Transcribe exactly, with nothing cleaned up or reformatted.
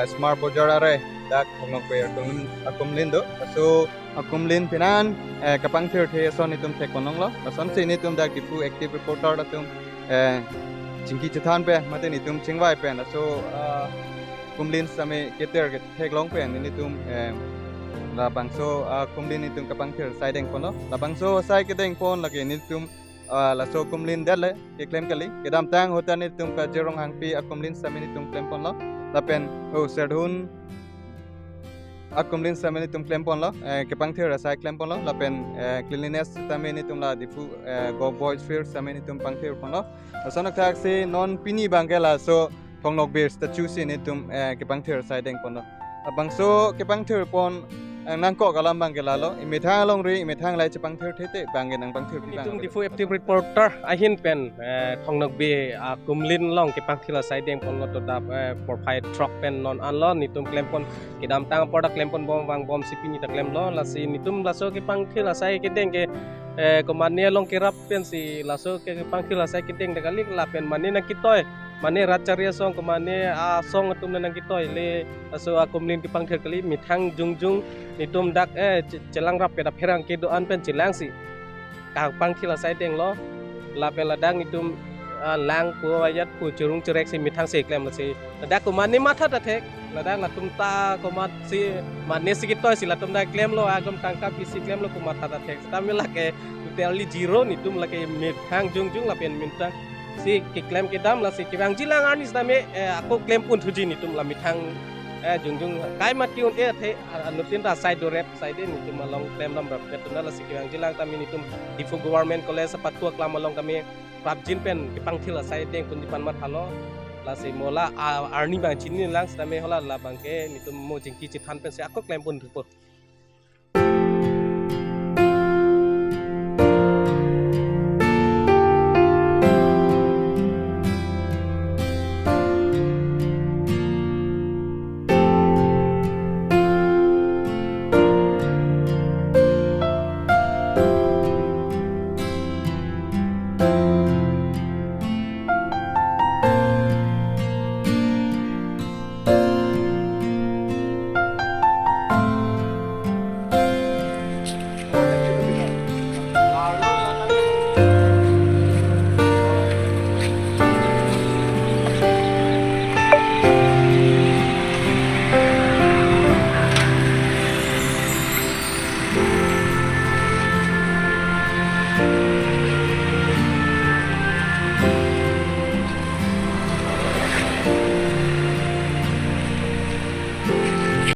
Smart Bojar arai dak Thong Nokbe akumlin, akumlin do. Laso akumlin pinan, eh, kapangthirthe ason netum thekponlonglo. Lasonsi netum dak Diphu active reporter atum, eh, chingki chethan pen mate netum chingvai pen laso, ah, akumlin sitame keter ketheklong pen netum, eh, labangso, ah, akumlin netum kapangthir asai dengponlo. Labangso asai kedengpon lake netum, ah, laso akumlin det le keklem kali. Kedamtang ahut ta netum Kazir Ronghangpi akumlin sitame netum klemponlo. Lapen, oh, Serdihun akumlin sitame netum klemponlo, eh, kepangthir asai klemponlo. Lapen, eh, cleanliness sitame netum la Diphu, eh, Govt Boys Field sitame netum pangthirponlo. Lason athaksi non pini abangke laso Thong Nokbe statue si netum, eh, kepangthir asai dengponlo. Labangso kepangthirpon, eh, nangkok alam abangke lalo. Imethang alongri, imethang lahai chepangthirthe te abangke nangpangthir abang. Netum Diphu active reporter ahin pen, eh, Thong Nokbe akumlin along kepangthir asai dengponlo to dak, eh, porphai throk pen non anlo netum klempon, kedamtang apor ta klemponbom vangbomsi pini ta klemlo. Lasi netum laso kepangthir asai kedeng ke, eh, komane along kerap pensi laso ke kepangthir asai kedeng dak kali. Lapen mane nangketoi, mane rat chari asong komane asong atum nangketoi le laso akumlin kepangthir kali. Methang jongjong netum dak, eh, che-, chelangrap pen dak pherangke do-an pen chelangsi kapangthir asai denglo. Lapen ladak netum, ah, lang pu ajat pu churung churek si methang si klemlo si. Ladak komane matha ta thek. Ladak latum ta komatsi mane si ketoisi latum ta klemlo, akum tangka pisi klemlo, komatha ta thek. Sitame lake totally zero, netum lake methang jongjong lapen methang si keklem kedam lasi kevangjilang arni sitame, eh, ako klempon thuji netum la methang, eh, jongjong. Kai mati un-e athe, ah, anuttin ta asai dorep asai de netum along klemdam rapet tuna lasi kevangjilang tame netum Diphu Government College apatu aklam along tame prapjin pen kepangthir asai dengponji pen mathalo. Lasi mo la, ah, arni abang chinilang sitame hala labangke netum mo chingki chethan pensi ako klempon thupo.